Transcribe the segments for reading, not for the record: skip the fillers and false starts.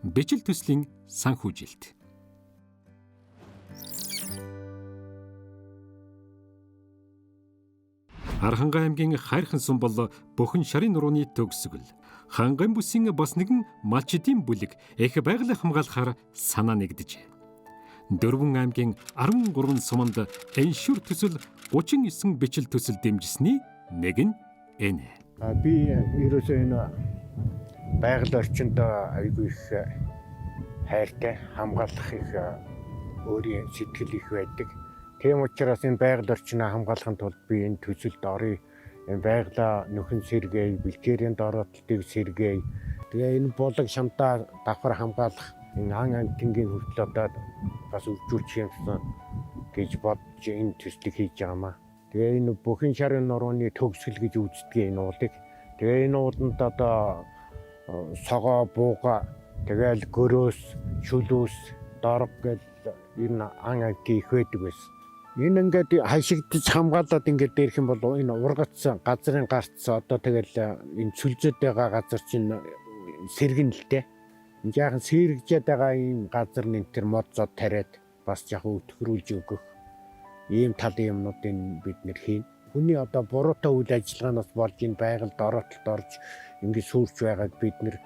Бичил төслийн санхүүжилт. Архангай аймгийн Хайрхан сум бол Бөхөн шарын нурууны төгсгөл. Ханган бүсийн бас нэгэн малчдын бүлэг эх байгаль хамгаалахаар санаа нэгдэжээ. Дөрвөн аймгийн 13 суманд эншүр төсөл 39 бичил төсөл дэмжсэний нэг нь энэ. Би ерөөсөө энэ байгаль орчинд айгүй их хайртай, хамгаалах их өөрийн сэтгэл их байдаг. Тийм учраас энэ байгаль орчноо хамгаалахын тулд би энэ төсөлд оръё. Энэ байгалаа нөхөн сэргээе, бэлчээрийн дороотолтыг сэргээе. Тэгээ энэ булаг шамдаа давхар хамгаалах энэ ан амтангийн хүртэл одоо бас үржүүлчих юмсан гэж бодож энэ төслийг хийж байгаамаа. Тэгээ энэ Бүхэн шарын нурууны төгсгөл гэж үздэг энэ уулыг. Тэгээ энэ ууланд одоо согоо, бууга, тэгээл гөрөөс, шүлүүс, дорог гэл ер нь ан амтын их байдаг байсан. Энэ ингээд хашигдаж хамгаалаад ингээд дээрх юм бол энэ ургацсан газрын гарц одоо тэгэл энэ цүлзөд байгаа газар чинь сэргэн л дээ. Энэ жаахан сэргэжээд байгаа ийм газар нэг тэр мод зод тариад бас жаахан өтгөрүүлж өгөх ийм талын юмнуудыг бид нэр хийн. Хүний одоо буруутай үйл ажиллагаанаас болж энэ байгальд ороотолд орж ингээд сүрч байгааг бид нэр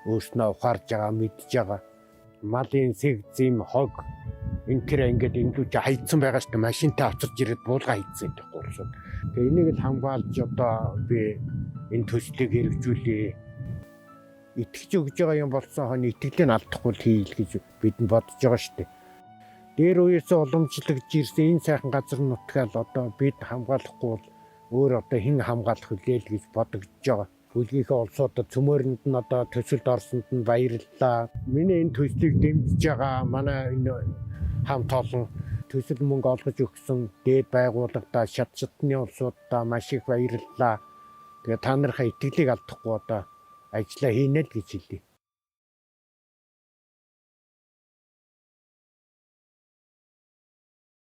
өөрснөө ухаарж байгаа, мэдж байгаа. Малын сэг, зэм, хог энэ тэр ингээд энлүүч хайцсан байгаа шүү дээ. Машинтай авчирч ирээд буулга хайцсан гэдэг гурсууд. Тэгээ энийг л хамгаалж одоо би энэ төслийг хэрэгжүүлье. Итгэж өгж байгаа юм болсон хойно итгэлийг нь алдахгүй л хийл гэж бид нь бодож байгаа шүү дээ. Дээр үеэс уламжлагдж ирсэн энэ сайхан газар нутгаа л одоо бид хамгаалахгүй бол өөр одоо хэн хамгаалах вүлээ л гэж бодогдож байгаа. Бүлгийнхээ улсуудад цөмөрөнд нь одоо төсөлд орсонд нь баярлалаа. Миний энэ төслийг дэмжиж байгаа манай энэ хамт олон төсөл мөнгө олгож өгсөн дээд байгууллагадаа, шат шатны улсуудаа маш их баярлалаа. Тэгээ та нарынхаа итгэлийг алдахгүй одоо ажиллаа хийнэ л гэж хэлье.